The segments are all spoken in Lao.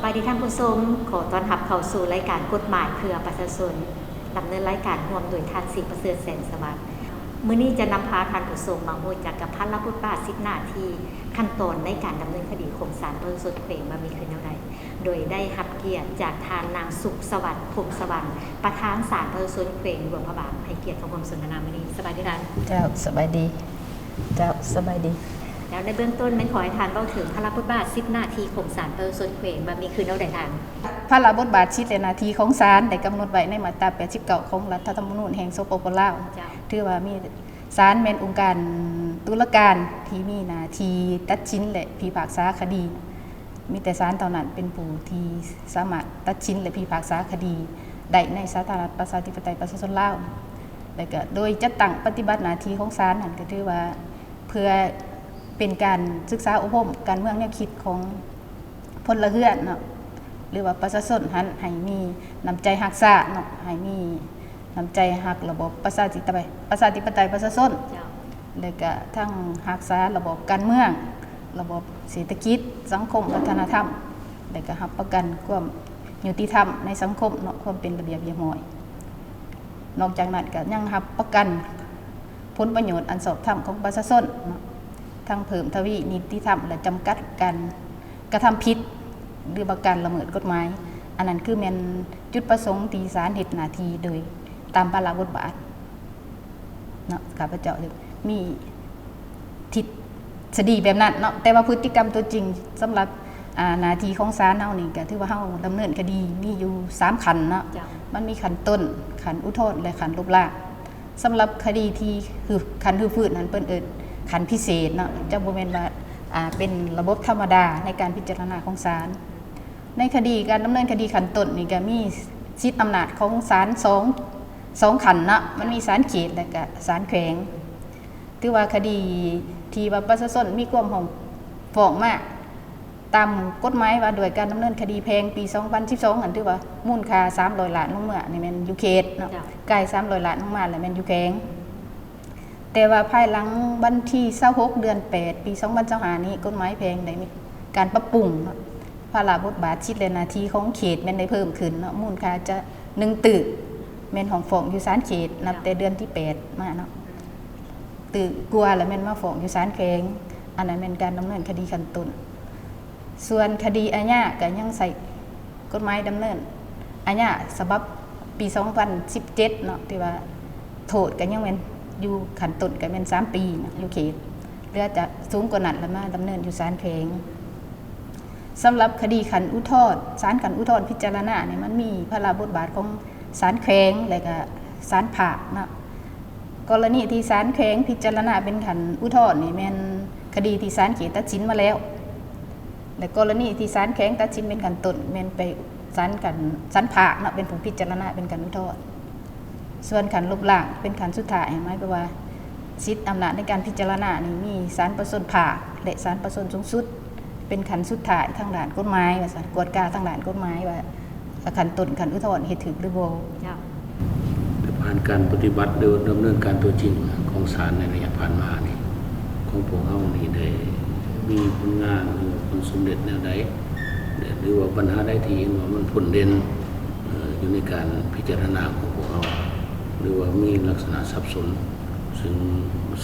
ສະບາຍດີທ່ານຜູ້ຊົມ, ຂໍຕ້ອນຮັບເຂົ້າສູ່ລາຍການກົດໝາຍເພື່ອປະຊາຊົນ, ດຳເນີນລາຍການຮ່ວມໂດຍທ່ານ ສີປະເສີດ ແສງສະຫວັດ. ມື້ນີ້ຈະນຳພາທ່ານຜູ້ຊົມມາຮູ້ຈັກກັບພາລະບົດບາດ, ສິດໜ້າທີ່, ຂັ້ນຕອນໃນການດຳເນີນຄະດີຂອງສານປະຊາຊົນແຂວງວ່າມີຄືແນວໃດ, ໂດຍໄດ້ຮັບກຽດຈາກທ່ານນາງ ສຸກສະຫວັດ ພົມສະຫວັນ ປະທານສານປະຊາຊົນແຂວງຫຼວງພະບາງ ໃຫ້ກຽດເຂົ້າຮ່ວມສົນທະນາມື້ນີ້. ສະບາຍດີທ່ານ. ເຈົ້າ ສະບາຍດີ. ເຈົ້າ ສະບາຍດີ. ແລ້ວໃນເບື້ອງຕົ້ນແມ່ນຂໍໃຫ້ທ່ານເວົ້າເຖິງພາລະບົດບາດ, ສິດໜ້າທີ່ຂອງສານປະຊາຊົນແຂວງວ່າມີຄືແນວໃດທ່ານ? ພາລະບົດບາດ, ສິດ ແລະ ໜ້າທີ່ຂອງສານໄດ້ກຳນົດໄວ້ໃນມາດຕາແປດສິບເກົ້າຂອງລັດຖະທຳມະນູນແຫ່ງ ສປປ ລາວ. ເຈົ້າ. ຖືວ່າມີ ສານແມ່ນອົງການຕຸລາການທີ່ມີໜ້າທີ່ຕັດສິນ ແລະ ພິພາກສາຄະດີ. ມີແຕ່ສານເທົ່ານັ້ນເປັນຜູ້ທີ່ສາມາດຕັດສິນ ແລະ ພິພາກສາຄະດີໄດ້ໃນສາທາລະນະລັດປະຊາທິປະໄຕປະຊາຊົນລາວ. ແລະ ກະໂດຍຈັດຕັ້ງປະຕິບັດໜ້າທີ່ຂອງສານນັ້ນ ກະຖືວ່າເພື່ອເປັນການສຶກສາອົບຮົມການເມືອງແນວຄິດຂອງ ພົນລະເຮືອນເນາະ ຫຼືວ່າປະຊາຊົນຫັ້ນ ໃຫ້ມີນ້ຳໃຈຮັກຊາດເນາະ, ໃຫ້ມີນ້ຳໃຈຮັກລະບອບປະຊາທິປະໄຕ ປະຊາທິປະໄຕປະຊາຊົນ. ເຈົ້າ. ແລະກະທັງຮັກສາລະບອບການເມືອງ, ລະບອບເສດຖະກິດ, ສັງຄົມ, ວັດທະນະທຳ, ແລະກະຮັບປະກັນຄວາມຍຸຕິທຳໃນສັງຄົມເນາະ, ຄວາມເປັນລະບຽບຮຽບຮ້ອຍ. ນອກຈາກນັ້ນກະຍັງຮັບປະກັນ ຜົນປະໂຫຍດອັນຊອບທຳຂອງປະຊາຊົນເນາະ, ທັງເພີ່ມທະວີນິຕິທຳ ແລະ ຈຳກັດການກະທຳຜິດ ຫຼືວ່າການລະເມີດກົດໝາຍ. ອັນນັ້ນຄືແມ່ນຈຸດປະສົງທີ່ສານເຮັດໜ້າທີ່ໂດຍຕາມພາລະບົດບາດເນາະ. ຂ້າພະເຈົ້າມີທິດສະດີແບບນັ້ນເນາະ, ແຕ່ວ່າພຶດຕິກຳຕົວຈິງສຳລັບ ອາ ໜ້າທີ່ຂອງສານເຮົານີ້ ກະຖືວ່າເຮົາດຳເນີນຄະດີມີຢູ່ສາມຂັ້ນເນາະ. ເຈົ້າ. ມັນມີຂັ້ນຕົ້ນ, ຂັ້ນອຸດທອນ ແລະ ຂັ້ນລົບລ້າງ. ສຳລັບຄະດີທີ່ຄື ຂັ້ນຮື້ຟື້ນນັ້ນ ເພິ່ນເອີ້ນຂັ້ນພິເສດເນາະ, ຈະບໍ່ແມ່ນວ່າ ອາ ເປັນລະບົບທຳມະດາໃນການພິຈາລະນາຂອງສານ. ໃນຄະດີ ການດຳເນີນຄະດີຂັ້ນຕົ້ນນີ້ ກະມີສິດອຳນາດຂອງສານສອງ ສອງຂັ້ນເນາະ, ມັນມີສານເຂດ ແລະ ກະສານແຂວງ. ຖືວ່າຄະດີທີ່ວ່າປະຊາຊົນມີຄວາມຮ້ອງຟ້ອງມາ ຕາມກົດໝາຍວ່າດ້ວຍການດຳເນີນຄະດີແພ່ງປີສອງພັນສິບສອງ ນັ້ນ ຖືວ່າມູນຄ່າສາມຮ້ອຍລ້ານລົງເມືອນີ້ແມ່ນຢູ່ເຂດເນາະ, ເຈົ້າ. ກາຍສາມຮ້ອຍລ້ານລົງມາແລ້ວແມ່ນຢູ່ແຂວງ. ແຕ່ວ່າພາຍຫຼັງວັນທີຊາວຫົກ ເດືອນແປດ ປີສອງພັນຊາວຫ້ານີ້ ກົດໝາຍແພ່ງໄດ້ມີການປັບປຸງເນາະ, ພາລະບົດບາດ, ສິດ ແລະ ໜ້າທີ່ຂອງເຂດແມ່ນໄດ້ເພີ່ມຂຶ້ນເນາະ, ມູນຄ່າຈະໜຶ່ງຕື້ແມ່ນຮ້ອງຟ້ອງຢູ່ສານເຂດ ນັບແຕ່ເດືອນທີແປດມາເນາະ, ຕື້ກວ່າແລ້ວແມ່ນມາຟ້ອງຢູ່ສານແຂວງ. ອັນນັ້ນແມ່ນການດຳເນີນຄະດີຂັ້ນຕົ້ນ. ສ່ວນຄະດີອາຍາກະຍັງໃຊ້ກົດໝາຍດຳເນີນອາຍາສະບັບປີສອງພັນສິບເຈັດເນາະ, ທີ່ວ່າໂທດກະຍັງແມ່ນຢູ່ຂັ້ນຕົ້ນກະແມ່ນສາມປີເນາະ ຢູ່ເຂດ, ຫຼືອາດຈະສູງກວ່ານັ້ນລະມາດຳເນີນຢູ່ສານແຂວງ. ສຳລັບຄະດີຂັ້ນອຸທອນ, ສານຂັ້ນອຸທອນພິຈາລະນານີ້ ມັນມີພາລະບົດບາດຂອງສານແຂວງ ແລະກະສານພາກເນາະ. ກໍລະນີທີ່ສານແຂວງພິຈາລະນາເປັນຂັ້ນອຸທອນນີ້ ແມ່ນຄະດີທີ່ສານເຂດຕັດສິນມາແລ້ວ. ແລະ ກໍລະນີທີ່ສານແຂວງຕັດສິນເປັນຂັ້ນຕົ້ນ ແມ່ນໄປສານຂັ້ນ ສານພາກເນາະ ເປັນຜູ້ພິຈາລະນາເປັນຂັ້ນອຸທອນ. ສ່ວນຂັ້ນລົບລ້າງເປັນຂັ້ນສຸດທ້າຍ, ໝາຍຄວາມວ່າສິດອຳນາດໃນການພິຈາລະນານີ້ມີສານປະຊາຊົນພາກ ແລະ ສານປະຊາຊົນສູງສຸດ ເປັນຂັ້ນສຸດທ້າຍທາງດ້ານກົດໝາຍວ່າຊັ້ນ, ກວດກາທາງດ້ານກົດໝາຍວ່າ ຂັ້ນຕົ້ນ ຂັ້ນອຸທອນເຮັດຖືກຫຼືບໍ່. ເຈົ້າ. ແຕ່ຜ່ານການປະຕິບັດ ຫຼື ດຳເນີນການຕົວຈິງຂອງສານໃນໄລຍະຜ່ານມານີ້ ຂອງພວກເຮົານີ້ໄດ້ມີຜົນງານ ຫຼື ຜົນສຳເລັດແນວໃດ ຫຼືວ່າບັນຫາໃດທີ່ເຫັນວ່າມັນໂດດເດັ່ນ ເອີ ຢູ່ໃນການພິຈາລະນາຂອງພວກເຮົາ ຫຼືວ່າມີລັກສະນະສັບສົນ ຊຶ່ງ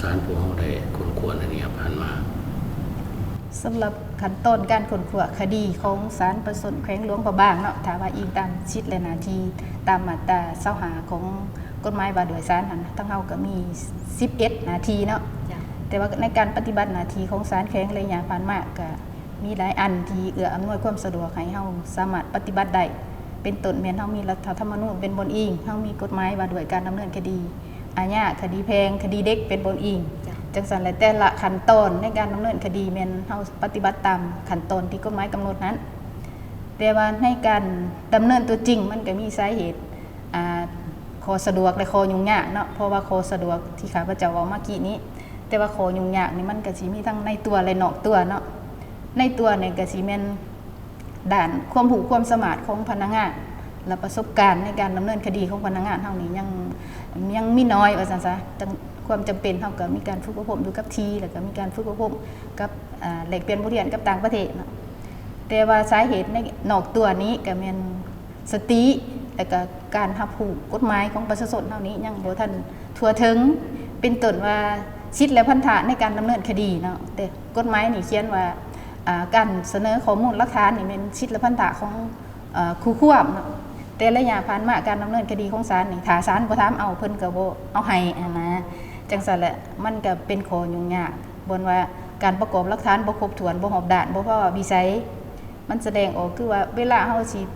ສານພວກເຮົາໄດ້ຄົ້ນຄວ້າໃນໄລຍະຜ່ານມາ? ສຳລັບ ຂັ້ນຕອນການຄົ້ນຄວ້າຄະດີຂອງສານປະຊາຊົນແຂວງຫຼວງພະບາງເນາະ, ຖ້າວ່າອີງຕາມສິດ ແລະ ໜ້າທີ່ຕາມມາດຕາຊາວຫ້າຂອງກົດໝາຍວ່າດ້ວຍສານຫັ້ນ, ທາງເຮົາກໍມີສິບເອັດໜ້າທີ່ເນາະ. ເຈົ້າ. ແຕ່ວ່າໃນການປະຕິບັດໜ້າທີ່ຂອງສານແຂວງໄລຍະຜ່ານມາ ກໍມີຫຼາຍອັນທີ່ເອື້ອອຳນວຍຄວາມສະດວກໃຫ້ເຮົາສາມາດປະຕິບັດໄດ້. ເປັນຕົ້ນແມ່ນເຮົາມີລັດຖະທຳມະນູນເປັນບ່ອນອີງ, ເຮົາມີກົດໝາຍວ່າດ້ວຍການດຳເນີນຄະດີອາຍາ, ຄະດີແພ່ງ, ຄະດີເດັກເປັນບ່ອນອີງ. ເຈົ້າ. ຈັ່ງຊັ້ນແຫຼະ ແຕ່ລະຂັ້ນຕອນໃນການດຳເນີນຄະດີແມ່ນເຮົາປະຕິບັດຕາມຂັ້ນຕອນທີ່ກົດໝາຍກຳນົດນັ້ນ. ແຕ່ວ່າໃນການດຳເນີນຕົວຈິງ ມັນກໍມີສາເຫດ ອາ ຂໍ້ສະດວກ ແລະ ຂໍ້ຫຍຸ້ງຍາກເນາະ, ເພາະວ່າຂໍ້ສະດວກທີ່ຂ້າພະເຈົ້າເວົ້າມາກີ້ນີ້, ແຕ່ວ່າຂໍ້ຫຍຸ້ງຍາກນີ້ມັນກໍຊິມີທັງໃນຕົວ ແລະ ນອກຕົວເນາະ. ໃນຕົວນີ້ກໍຊິແມ່ນ ດ້ານຄວາມຮູ້ຄວາມສາມາດຂອງພະນັກງານ ແລະ ປະສົບການໃນການດຳເນີນຄະດີຂອງພະນັກງານເຮົານີ້ຍັງ ຍັງມີໜ້ອຍວ່າຊັ້ນຊະ. ຈັ່ງ ຄວາມຈຳເປັນເຮົາກໍມີການຝຶກອົບຮົມຢູ່ກັບທີ່ ແລ້ວກໍມີການຝຶກອົບຮົມກັບ ອາ ແລກປ່ຽນບົດຮຽນກັບຕ່າງປະເທດເນາະ. ແຕ່ວ່າສາເຫດໃນນອກຕົວນີ້ກໍແມ່ນສະຕິ ແລະກໍການຮັບຮູ້ກົດໝາຍຂອງປະຊາຊົນເຮົານີ້ຍັງບໍ່ທັນທົ່ວເຖິງ. ເປັນຕົ້ນວ່າສິດ ແລະ ພັນທະໃນການດຳເນີນຄະດີເນາະ, ແຕ່ກົດໝາຍນີ້ຂຽນວ່າ ອາ ການສະເໜີຂໍ້ມູນຫຼັກຖານນີ້ແມ່ນສິດ ແລະ ພັນທະຂອງ ເອີ ຄູ່ຄວາມເນາະ. ແຕ່ໄລຍະຜ່ານມາການດຳເນີນຄະດີຂອງສານນີ້ ຖ້າສານບໍ່ຖາມເອົາ ເພິ່ນກໍບໍ່ເອົາໃຫ້ຫັ້ນນະ. ຈັ່ງຊັ້ນແຫຼະ ມັນກໍເປັນຂໍ້ຫຍຸ້ງຍາກ ບ່ອນວ່າການປະກອບຫຼັກຖານບໍ່ຄົບຖ້ວນ, ບໍ່ຮອບດ້ານ, ບໍ່ພໍວິໄສ. ມັນສະແດງອອກຄືວ່າເວລາເຮົາຊິ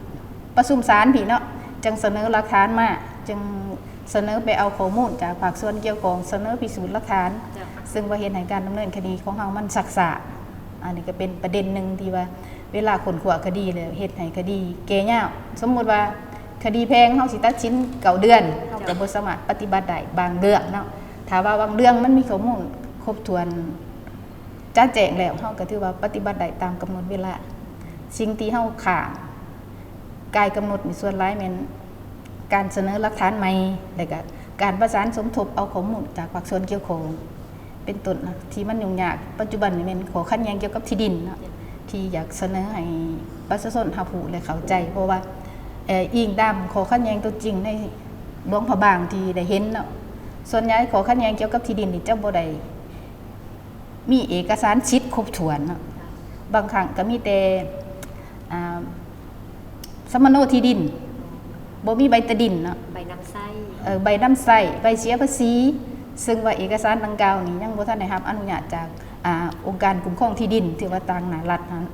ປະຊຸມສານພີ້ເນາະ, ຈັ່ງສະເໜີຫຼັກຖານມາ, ຈຶ່ງສະເໜີໄປເອົາຂໍ້ມູນຈາກພາກສ່ວນກ່ຽວຂ້ອງ, ສະເໜີພິສູດຫຼັກຖານ, ເຈົ້າ. ຊຶ່ງວ່າເຮັດໃຫ້ການດຳເນີນຄະດີຂອງເຮົາມັນຊັກຊ້າ. ອັນນີ້ກໍເປັນປະເດັນໜຶ່ງທີ່ວ່າ ເວລາຄົ້ນຄວ້າຄະດີແລ້ວເຮັດໃຫ້ຄະດີແກ່ຍາວ. ສົມມຸດວ່າຄະດີແພ່ງເຮົາຊິຕັດສິນເກົ້າເດືອນ, ເຮົາກໍບໍ່ສາມາດປະຕິບັດໄດ້ບາງເລື່ອງເນາະ. ຖ້າວ່າບາງເລື່ອງມັນມີຂໍ້ມູນຄົບຖ້ວນຈະແຈ້ງແລ້ວ, ເຮົາກໍຖືວ່າປະຕິບັດໄດ້ຕາມກຳນົດເວລາ. ສິ່ງທີ່ເຮົາຄ້າງກາຍກຳນົດນີ້ ສ່ວນຫຼາຍແມ່ນການສະເໜີຫຼັກຖານໃໝ່ ແລະກະການປະສານສົມທົບເອົາຂໍ້ມູນຈາກພາກສ່ວນກ່ຽວຂ້ອງ. ເປັນຕົ້ນນະ ທີ່ມັນຫຍຸ້ງຍາກປັດຈຸບັນນີ້ແມ່ນຂໍ້ຂັດແຍ່ງກ່ຽວກັບທີ່ດິນເນາະ ທີ່ຢາກສະເໜີໃຫ້ປະຊາຊົນຮັບຮູ້ ແລະ ເຂົ້າໃຈ, ເພາະວ່າ ເອີ ອີງຕາມຂໍ້ຂັດແຍ່ງຕົວຈິງໃນຫຼວງພະບາງທີ່ໄດ້ເຫັນເນາະ, ສ່ວນໃຫຍ່ຂໍ້ຂັດແຍ່ງກ່ຽວກັບທີ່ດິນນີ້ຈະບໍ່ໄດ້ມີເອກະສານສິດຄົບຖ້ວນເນາະ. ບາງຄັ້ງກໍມີແຕ່ ອາ ສຳມະໂນທີ່ດິນ, ບໍ່ມີໃບຕາດິນເນາະ, ໃບນຳໃຊ້ ເອີ ໃບນຳໃຊ້, ໃບເສຍພາສີ, ເຊິ່ງວ່າເອກະສານດັ່ງກ່າວນີ້ຍັງບໍ່ທັນໄດ້ຮັບອະນຸຍາດຈາກ ອາ ອົງການຄຸ້ມຄອງທີ່ດິນທີ່ວ່າຕາງໜ້າລັດຫັ້ນ.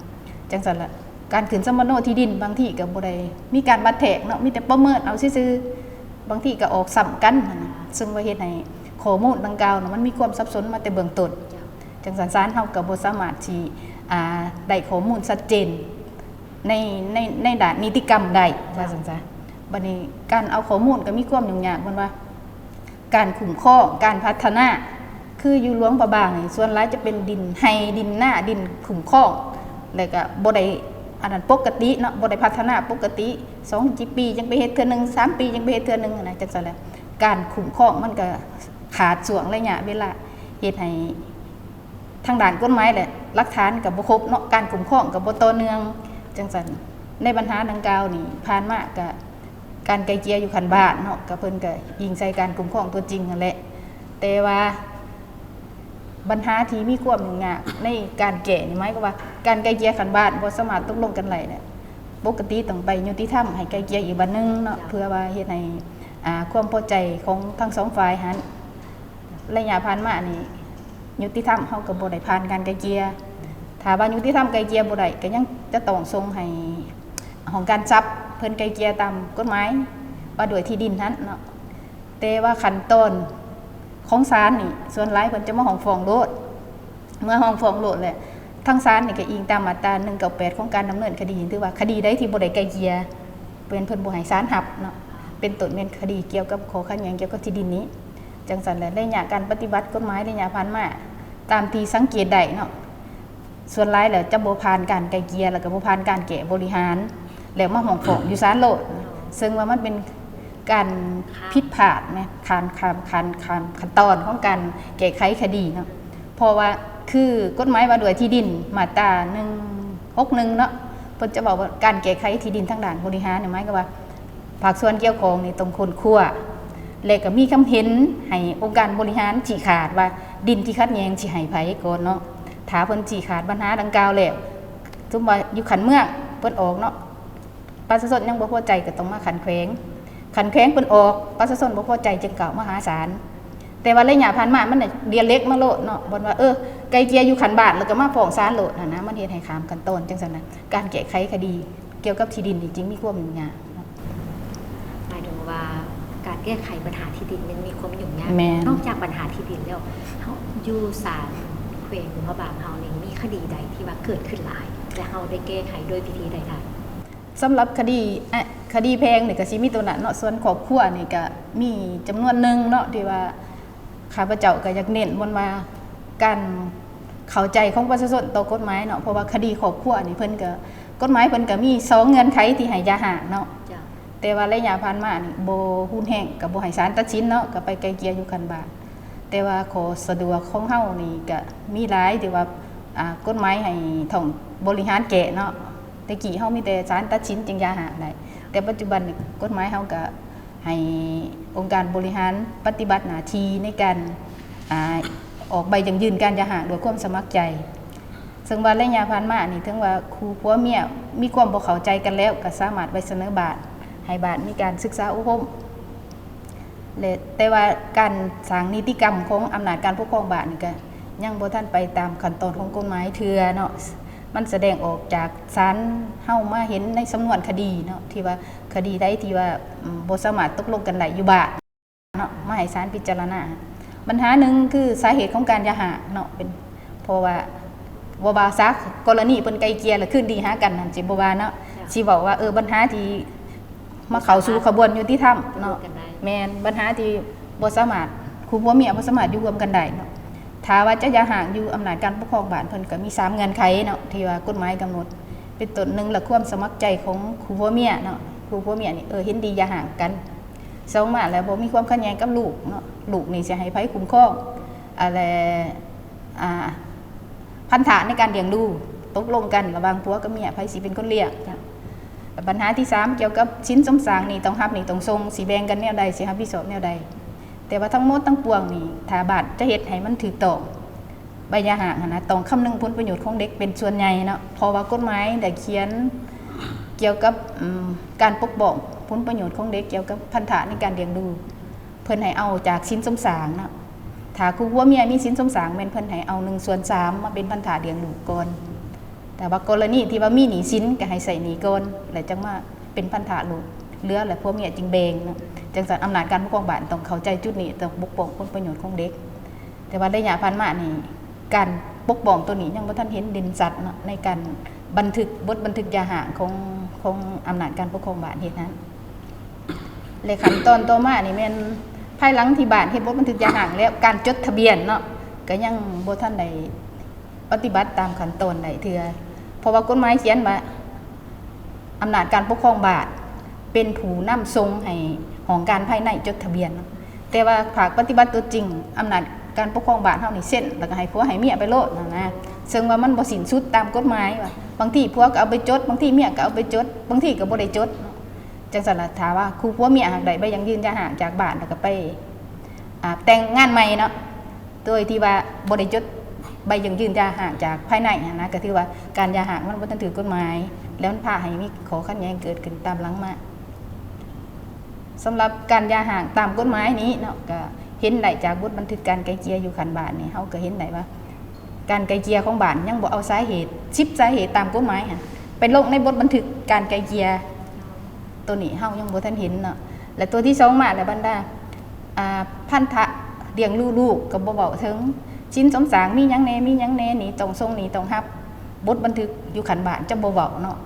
ຈັ່ງຊັ້ນລະ ການຂຶ້ນສຳມະໂນທີ່ດິນບາງທີກໍບໍ່ໄດ້ມີການວັດແທກເນາະ, ມີແຕ່ປະເມີນເອົາຊື່ໆ, ບາງທີກໍອອກຊ້ຳກັນຫັ້ນນະ, ເຊິ່ງວ່າເຮັດໃຫ້ຂໍ້ມູນດັ່ງກ່າວນະ ມັນມີຄວາມສັບສົນມາແຕ່ເບື້ອງຕົ້ນ. ເຈົ້າ. ຈັ່ງຊັ້ນສານເຮົາກໍບໍ່ສາມາດທີ່ ອາ ໄດ້ຂໍ້ມູນຊັດເຈນ ໃນ ໃນ ໃນດ້ານນິຕິກຳໄດ້ ເຈົ້າ ວ່າຊັ້ນຊະ. ບັດນີ້ການເອົາຂໍ້ມູນກໍມີຄວາມຫຍຸ້ງຍາກ, ເພິ່ນວ່າການຄຸ້ມຄອງ ການພັດທະນາ ຄືຢູ່ຫຼວງພະບາງນີ້ ສ່ວນຫຼາຍຈະເປັນດິນໄຮ່ ດິນນາ ດິນຄຸ້ມຄອງ ແລ້ວກໍບໍ່ໄດ້ອັນນັ້ນປົກກະຕິເນາະ, ບໍ່ໄດ້ພັດທະນາປົກກະຕິ, ສອງປີຈັ່ງໄປເຮັດເທື່ອໜຶ່ງ ສາມປີຈັ່ງໄປເຮັດເທື່ອໜຶ່ງນະ. ຈັ່ງຊັ້ນແຫຼະ ການຄຸ້ມຄອງມັນກໍຂາດຊ່ວງໄລຍະເວລາ ເຮັດໃຫ້ ທາງດ້ານກົດໝາຍ ແລະ ຫຼັກຖານກໍບໍ່ຄົບເນາະ, ການຄຸ້ມຄອງກໍບໍ່ຕໍ່ເນື່ອງ. ຈັ່ງຊັ້ນ ໃນບັນຫາດັ່ງກ່າວນີ້ ຜ່ານມາກໍການໄກ່ເກ່ຍຢູ່ຂັ້ນບ້ານເນາະ, ກໍເພິ່ນກໍອີງໃສ່ການຄຸ້ມຄອງຕົວຈິງຫັ້ນແຫຼະ, ແຕ່ວ່າບັນຫາທີ່ມີຄວາມຫຍຸ້ງຍາກໃນການແກ້ນີ້ ໝາຍຄວາມວ່າການໄກ່ເກ່ຍຂັ້ນບ້ານບໍ່ສາມາດຕົກລົງກັນໄດ້ແຫຼະ, ປົກກະຕິຕ້ອງໄປຍຸຕິທຳໃຫ້ໄກ່ເກ່ຍອີກບັດໜຶ່ງເນາະ, ເຈົ້າ ເພື່ອວ່າເຮັດໃຫ້ ອາ ຄວາມພໍໃຈຂອງທັງສອງຝ່າຍຫັ້ນ ໄລຍະຜ່ານມານີ້ ຍຸຕິທຳເຮົາກໍບໍ່ໄດ້ຜ່ານການໄກ່ເກ່ຍ. ຖ້າວ່າຍຸຕິທຳໄກ່ເກ່ຍບໍ່ໄດ້ ກໍຍັງຈະຕ້ອງສົ່ງໃຫ້ຫ້ອງການຊັບເພິ່ນໄກ່ເກ່ຍຕາມກົດໝາຍວ່າດ້ວຍທີ່ດິນຫັ້ນເນາະ. ແຕ່ວ່າຂັ້ນຕອນຂອງສານນີ້ ສ່ວນຫຼາຍເພິ່ນຈະມາຮ້ອງຟ້ອງໂລດ. ເມື່ອຮ້ອງຟ້ອງໂລດແຫຼະ ທາງສານນີ້ກໍອີງຕາມມາດຕາໜຶ່ງເກົ້າແປດຂອງການດຳເນີນຄະດີ, ຖືວ່າຄະດີໃດທີ່ບໍ່ໄດ້ໄກ່ເກ່ຍ ເພິ່ນ ເພິ່ນບໍ່ໃຫ້ສານຮັບເນາະ, ເປັນຕົ້ນແມ່ນຄະດີກ່ຽວກັບຂໍ້ຂັດແຍ່ງກ່ຽວກັບທີ່ດິນນີ້. ຈັ່ງຊັ້ນແຫຼະ ໄລຍະການປະຕິບັດກົດໝາຍໄລຍະຜ່ານມາ ຕາມທີ່ສັງເກດໄດ້ເນາະ ສ່ວນຫຼາຍແລ້ວຈະບໍ່ຜ່ານການໄກ່ເກ່ຍ ແລ້ວກໍບໍ່ຜ່ານການແກ້ບໍລິຫານ ແລ້ວມາຮ້ອງຟ້ອງຢູ່ສານໂລດ, ເຊິ່ງວ່າມັນເປັນການຜິດພາດແມ ຂັ້ນ ຂັ້ນ ຂັ້ນ ຂັ້ນ ຂັ້ນຕອນຂອງການແກ້ໄຂຄະດີເນາະ. ເພາະວ່າຄືກົດໝາຍວ່າດ້ວຍທີ່ດິນ ມາດຕາໜຶ່ງຫົກໜຶ່ງເນາະ ເພິ່ນຈະເວົ້າວ່າການແກ້ໄຂທີ່ດິນທາງດ້ານບໍລິຫານນີ້ ໝາຍຄວາມວ່າ ພາກສ່ວນກ່ຽວຂ້ອງນີ້ຕ້ອງຄົ້ນຄວ້າ ແລະກໍມີຄຳເຫັນໃຫ້ອົງການບໍລິຫານຊີ້ຂາດວ່າດິນທີ່ຂັດແຍ່ງຊິໃຫ້ໃຜກ່ອນເນາະ. ຖ້າເພິ່ນຊີ້ຂາດບັນຫາດັ່ງກ່າວແລ້ວ ສົມວ່າຢູ່ຂັ້ນເມືອງເພິ່ນອອກເນາະ ປະຊາຊົນຍັງບໍ່ພໍໃຈກໍຕ້ອງມາຂັ້ນແຂວງ, ຂັ້ນແຂວງເພິ່ນອອກ ປະຊາຊົນບໍ່ພໍໃຈຈຶ່ງກ້າວມາຫາສານ. ແຕ່ວ່າໄລຍະຜ່ານມາມັນດຽເລັກມາໂລດເນາະ ບ່ອນວ່າ ເອີ ໄກ່ເກ່ຍຢູ່ຂັ້ນບ້ານແລ້ວກໍມາຟ້ອງສານໂລດຫັ້ນນະ, ມັນເຮັດໃຫ້ຂ້າມຂັ້ນຕອນ. ຈັ່ງຊັ້ນນະ ການແກ້ໄຂຄະດີ ກ່ຽວກັບທີ່ດິນນີ້ຈຶ່ງມີຄວາມຫຍຸ້ງຍາກ. ໝາຍເຖິງວ່າການແກ້ໄຂບັນຫາທີ່ດິນມັນມີຄວາມຫຍຸ້ງຍາກ. ແມ່ນ. ນອກຈາກບັນຫາທີ່ດິນແລ້ວ ເຮົາຢູ່ສານແຂວງຫຼວງພະບາງເຮົານີ້ ມີຄະດີໃດທີ່ວ່າເກີດຂຶ້ນຫຼາຍ ແລະ ເຮົາໄດ້ແກ້ໄຂດ້ວຍວິທີໃດທ່ານ? ສຳລັບຄະດີ ອະ ຄະດີແພ່ງນີ້ກໍຊິມີໂຕນັ້ນເນາະ, ສ່ວນຄອບຄົວນີ້ກໍມີຈຳນວນໜຶ່ງເນາະ ທີ່ວ່າ ຂ້າພະເຈົ້າກໍຢາກເນັ້ນບ່ອນວ່າການເຂົ້າໃຈຂອງປະຊາຊົນຕໍ່ກົດໝາຍເນາະ, ເພາະວ່າຄະດີຄອບຄົວນີ້ເພິ່ນກໍ ກົດໝາຍເພິ່ນກໍມີສອງເງື່ອນໄຂທີ່ໃຫ້ຢ່າຮ້າງເນາະ. ເຈົ້າ. ແຕ່ວ່າໄລຍະຜ່ານມານີ້ບໍ່ຮຸນແຮງ ກໍບໍ່ໃຫ້ສານຕັດສິນເນາະ, ກໍໄປໄກ່ເກ່ຍຢູ່ຂັ້ນບ້ານ. ແຕ່ວ່າຂໍ້ສະດວກຂອງເຮົານີ້ກໍມີຫຼາຍ ທີ່ວ່າ ອາ ກົດໝາຍໃຫ້ທ້ອງບໍລິຫານແກ້ເນາະ. ແຕ່ກີ້ເຮົາມີແຕ່ສານຕັດສິນຈຶ່ງຢ່າຮ້າງໄດ້, ແຕ່ປັດຈຸບັນນີ້ກົດໝາຍເຮົາກໍໃຫ້ອົງການບໍລິຫານປະຕິບັດໜ້າທີ່ໃນການ ອາ ອອກໃບຢັ້ງຢືນການຢ່າຮ້າງດ້ວຍຄວາມສະໝັກໃຈ. ເຊິ່ງວ່າໄລຍະຜ່ານມານີ້ ເຖິງວ່າຄູ່ຜົວເມຍມີຄວາມບໍ່ເຂົ້າໃຈກັນແລ້ວ ກໍສາມາດໄປສະເໜີບ້ານ ໃຫ້ບ້ານມີການສຶກສາອົບຮົມ ແລະ ແຕ່ວ່າການສ້າງນິຕິກຳຂອງອຳນາດການປົກຄອງບ້ານນີ້ ກໍຍັງບໍ່ທັນໄປຕາມຂັ້ນຕອນຂອງກົດໝາຍເທື່ອເນາະ. ມັນສະແດງອອກຈາກສານເຮົາມາເຫັນໃນສຳນວນຄະດີເນາະ ທີ່ວ່າຄະດີໃດທີ່ວ່າ ອາ ບໍ່ສາມາດຕົກລົງກັນໄດ້ຢູ່ບ້ານເນາະ ມາໃຫ້ສານພິຈາລະນາ. ບັນຫາໜຶ່ງຄືສາເຫດຂອງການຢ່າຮ້າງເນາະ ເປັນ ເພາະວ່າບໍ່ວ່າສາ ກໍລະນີເພິ່ນໄກ່ເກ່ຍແລ້ວຄືນດີຫາກັນນັ້ນ ຊິບໍ່ວ່າເນາະ ຊິເວົ້າວ່າ ເອີ ບັນຫາທີ່ມາເຂົ້າສູ່ຂະບວນຍຸຕິທຳເນາະ ແມ່ນ ບັນຫາທີ່ບໍ່ສາມາດ ຄູ່ຜົວເມຍບໍ່ສາມາດຢູ່ຮ່ວມກັນໄດ້ເນາະ. ຖ້າວ່າຈະຢ່າຮ້າງຢູ່ອຳນາດການປົກຄອງບ້ານ ເພິ່ນກໍມີສາມເງື່ອນໄຂເນາະ ທີ່ວ່າກົດໝາຍກຳນົດ. ເປັນຕົ້ນ ໜຶ່ງລະ ຄວາມສະໝັກໃຈຂອງຄູ່ຜົວເມຍເນາະ ຄູ່ຜົວເມຍນີ້ ເອີ ເຫັນດີຢ່າຮ້າງກັນ. ສອງມາແລ້ວ ບໍ່ມີຄວາມຂັດແຍ່ງກັບລູກເນາະ ລູກນີ້ຊິໃຫ້ໃຜຄຸ້ມຄອງ ອາ ແລະ ອາ ພັນທະໃນການລ້ຽງດູ ຕົກລົງກັນລະຫວ່າງຜົວກັບເມຍ ໃຜຊິເປັນຄົນລ້ຽງ. ບັນຫາທີສາມ ກ່ຽວກັບສິນສົມສ້າງ ໜີ້ຕ້ອງຮັບ ໜີ້ຕ້ອງສົ່ງ ຊິແບ່ງກັນແນວໃດ ຊິຮັບຜິດຊອບແນວໃດ. ແຕ່ວ່າທັງໝົດທັງປວງນີ້ ຖ້າບ້ານຈະເຮັດໃຫ້ມັນຖືກຕ້ອງ ໃບຢ່າຮ້າງຫັ້ນນະ ຕ້ອງຄຳນຶງຜົນປະໂຫຍດຂອງເດັກເປັນສ່ວນໃຫຍ່ເນາະ ເພາະວ່າກົດໝາຍໄດ້ຂຽນກ່ຽວກັບ ອາ ການປົກປ້ອງຜົນປະໂຫຍດຂອງເດັກ ກ່ຽວກັບພັນທະໃນການລ້ຽງດູ ເພິ່ນໃຫ້ເອົາຈາກສິນສົມສ້າງເນາະ. ຖ້າຄູ່ຜົວເມຍມີສິນສົມສ້າງ ແມ່ນເພິ່ນໃຫ້ເອົາໜຶ່ງສ່ວນສາມມາເປັນພັນທະລ້ຽງລູກກ່ອນ. ແຕ່ວ່າກໍລະນີທີ່ວ່າມີໜີ້ສິນ ກໍໃຫ້ໃຊ້ໜີ້ກ່ອນ ແລ້ວຈັ່ງມາເປັນພັນທະລູກເຫຼືອ ແລ້ວຜົວເມຍຈຶ່ງແບ່ງເນາະ. ຈັ່ງຊັ້ນອຳນາດການປົກຄອງບ້ານຕ້ອງເຂົ້າໃຈຈຸດນີ້ ຕ້ອງປົກປ້ອງຜົນປະໂຫຍດຂອງເດັກ. ແຕ່ວ່າໄລຍະຜ່ານມານີ້ ການປົກປ້ອງໂຕນີ້ຍັງບໍ່ທັນເຫັນເດັ່ນຊັດເນາະ ໃນການບັນທຶກ ບົດບັນທຶກຢ່າຮ້າງຂອງ ຂອງອຳນາດການປົກຄອງບ້ານເຮັດນັ້ນ. ແລະ ຂັ້ນຕອນຕໍ່ມານີ້ແມ່ນພາຍຫຼັງທີ່ບ້ານເຮັດບົດບັນທຶກຢ່າຮ້າງແລ້ວ ການຈົດທະບຽນເນາະ ກໍຍັງບໍ່ທັນໄດ້ປະຕິບັດຕາມຂັ້ນຕອນໃດເທື່ອ ເພາະວ່າກົດໝາຍຂຽນວ່າ ອຳນາດການປົກຄອງບ້ານເປັນຜູ້ນຳສົ່ງໃຫ້ຫ້ອງການພາຍໃນຈົດທະບຽນເນາະ. ແຕ່ວ່າພາກປະຕິບັດຕົວຈິງ ອຳນາດການປົກຄອງບ້ານເຮົານີ້ເຊັນ ແລ້ວກໍໃຫ້ຜົວໃຫ້ເມຍໄປໂລດຫັ້ນນະ ເຊິ່ງວ່າມັນບໍ່ສິ້ນສຸດຕາມກົດໝາຍວ່າ ບາງທີຜົວກໍເອົາໄປຈົດ ບາງທີເມຍກໍເອົາໄປຈົດ ບາງທີກໍບໍ່ໄດ້ຈົດເນາະ. ຈັ່ງຊັ້ນລະ ຖ້າວ່າຄູ່ຜົວເມຍຫາກໄດ້ໃບຢັ້ງຢືນຢ່າຮ້າງຈາກບ້ານ ແລ້ວກໍໄປ ອາ ແຕ່ງງານໃໝ່ເນາະ ໂດຍທີ່ວ່າບໍ່ໄດ້ຈົດໃບຢັ້ງຢືນຢ່າຮ້າງຈາກພາຍໃນຫັ້ນນະ ກໍຖືວ່າການຢ່າຮ້າງມັນບໍ່ທັນຖືກກົດໝາຍ ແລ້ວມັນພາໃຫ້ມີຂໍ້ຂັດແຍ່ງເກີດຂຶ້ນຕາມຫຼັງມາ. ສຳລັບການຢ່າຮ້າງຕາມກົດໝາຍນີ້ເນາະ ກໍເຫັນໄດ້ຈາກບົດບັນທຶກການໄກ່ເກ່ຍຢູ່ຂັ້ນບ້ານນີ້ ເຮົາກໍເຫັນໄດ້ວ່າ ການໄກ່ເກ່ຍຂອງບ້ານຍັງບໍ່ເອົາສາເຫດ ສິບສາເຫດຕາມກົດໝາຍຫັ້ນ ໄປລົງໃນບົດບັນທຶກການໄກ່ເກ່ຍ. ໂຕນີ້ເຮົາຍັງບໍ່ທັນເຫັນເນາະ. ແລະ ໂຕທີສອງມາແລ້ວ ບັນດາ ອາ ພັນທະລ້ຽງດູລູກກໍບໍ່ເວົ້າເຖິງ ສິນສົມສ້າງມີຫຍັງແດ່ ມີຫຍັງແດ່ ໜີ້ຕ້ອງສົ່ງ ໜີ້ຕ້ອງຮັບ ບົດບັນທຶກຢູ່ຂັ້ນບ້ານຈະບໍ່ເວົ້າເນາະ.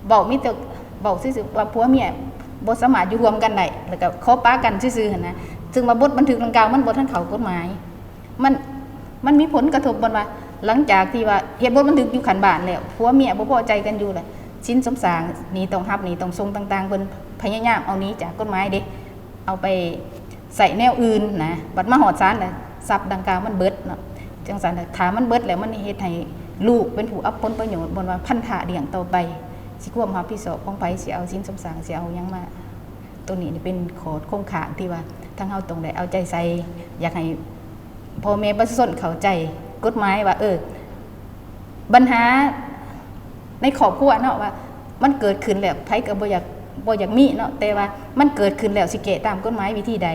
ເວົ້າມີແຕ່ເວົ້າຊື່ໆວ່າຜົວເມຍບໍ່ສາມາດຢູ່ຮ່ວມກັນໄດ້ ແລ້ວກໍຂໍປະກັນຊື່ໆຫັ້ນນະ ເຊິ່ງວ່າບົດບັນທຶກດັ່ງກ່າວມັນບໍ່ທັນເຂົ້າກົດໝາຍ. ມັນ ມັນມີຜົນກະທົບບ່ອນວ່າ ຫຼັງຈາກທີ່ວ່າເຮັດບົດບັນທຶກຢູ່ຂັ້ນບ້ານແລ້ວ ຜົວເມຍບໍ່ພໍໃຈກັນຢູ່ແລ້ວ ສິນສົມສ້າງ ໜີ້ຕ້ອງຮັບ ໜີ້ຕ້ອງສົ່ງຕ່າງໆ ເພິ່ນພະຍາຍາມເອົາໜີຈາກກົດໝາຍເດ້ ເອົາໄປໃຊ້ແນວອື່ນນະ ບັດມາຮອດສານແລ້ວ ຊັບດັ່ງກ່າວມັນເບິດເນາະ. ຈັ່ງຊັ້ນ ຖ້າມັນເບິດແລ້ວ ມັນເຮັດໃຫ້ລູກເປັນຜູ້ອັບຜົນປະໂຫຍດ ບ່ອນວ່າພັນທະລ້ຽງຕໍ່ໄປ ຊິຄວາມຮັບຜິດຊອບຂອງໃຜ ຊິເອົາສິນສົມສ້າງ ຊິເອົາຫຍັງມາ. ໂຕນີ້ນີ້ເປັນຂໍ້ຄົງຄ້າງທີ່ວ່າທາງເຮົາຕ້ອງໄດ້ເອົາໃຈໃສ່ ຢາກໃຫ້ພໍ່ແມ່ປະຊາຊົນເຂົ້າໃຈກົດໝາຍວ່າ ເອີ ບັນຫາໃນຄອບຄົວເນາະ ວ່າມັນເກີດຂຶ້ນແລ້ວ ໃຜກໍບໍ່ຢາກ ບໍ່ຢາກມີເນາະ ແຕ່ວ່າມັນເກີດຂຶ້ນແລ້ວ ຊິແກ້ຕາມກົດໝາຍວິທີໃດ?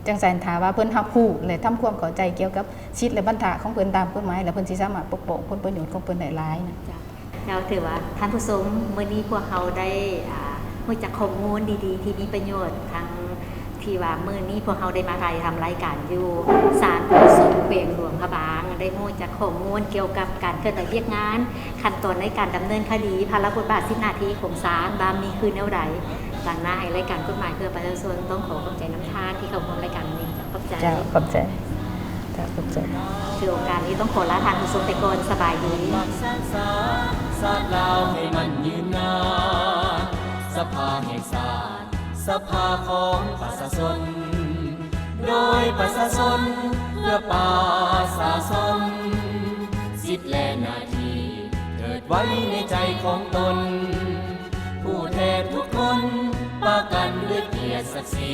ຈັ່ງຊັ້ນ ຖ້າວ່າເພິ່ນຮັບຮູ້ ແລະ ທຳຄວາມເຂົ້າໃຈກ່ຽວກັບສິດ ແລະ ບັນທະຂອງເພິ່ນຕາມກົດໝາຍ ແລ້ວເພິ່ນຊິສາມາດປົກປ້ອງຜົນປະໂຫຍດຂອງເພິ່ນໄດ້ຫຼາຍນະ. ເຈົ້າ ເຈົ້າ ຖືວ່າທ່ານຜູ້ຊົມ ມື້ນີ້ພວກເຮົາໄດ້ ອາ ຮູ້ຈັກຂໍ້ມູນດີໆ ທີ່ມີປະໂຫຍດ ທັງທີ່ວ່າມື້ນີ້ພວກເຮົາໄດ້ມາຖ່າຍທຳລາຍການຢູ່ສານຜູ້ຊົງແຂວງຫຼວງພະບາງ ໄດ້ຮູ້ຈັກຂໍ້ມູນກ່ຽວກັບການເຄື່ອນໄຫວວຽກງານ ຂັ້ນຕອນໃນການດຳເນີນຄະດີ ພາລະບົດບາດ ສິບໜ້າທີ່ຂອງສານ ວ່າມີຄືແນວໃດ. ຫຼັງໜ້າໃຫ້ລາຍການກົດໝາຍເພື່ອປະຊາຊົນ ຕ້ອງຂໍຂອບໃຈນຳທ່ານທີ່ເຂົ້າຮ່ວມລາຍການມື້ນີ້. ເຈົ້າ ຂອບໃຈ. ເຈົ້າ ຂອບໃຈ. ເຈົ້າ ຂອບໃຈ. ຖືໂອກາດນີ້ຕ້ອງຂໍລາທ່ານຜູ້ຊົມໄປກ່ອນ. ສະບາຍດີ. ສາດລາວໃຫ້ມັນຍືນນານ ສະພາແຫ່ງຊາດ ສະພາຂອງປະຊາຊົນ ໂດຍປະຊາຊົນ ເພື່ອປະຊາຊົນ ສິດ ແລະ ໜ້າທີ່ ເກີດໄວ້ໃນໃຈຂອງຕົນ. ສັກສີ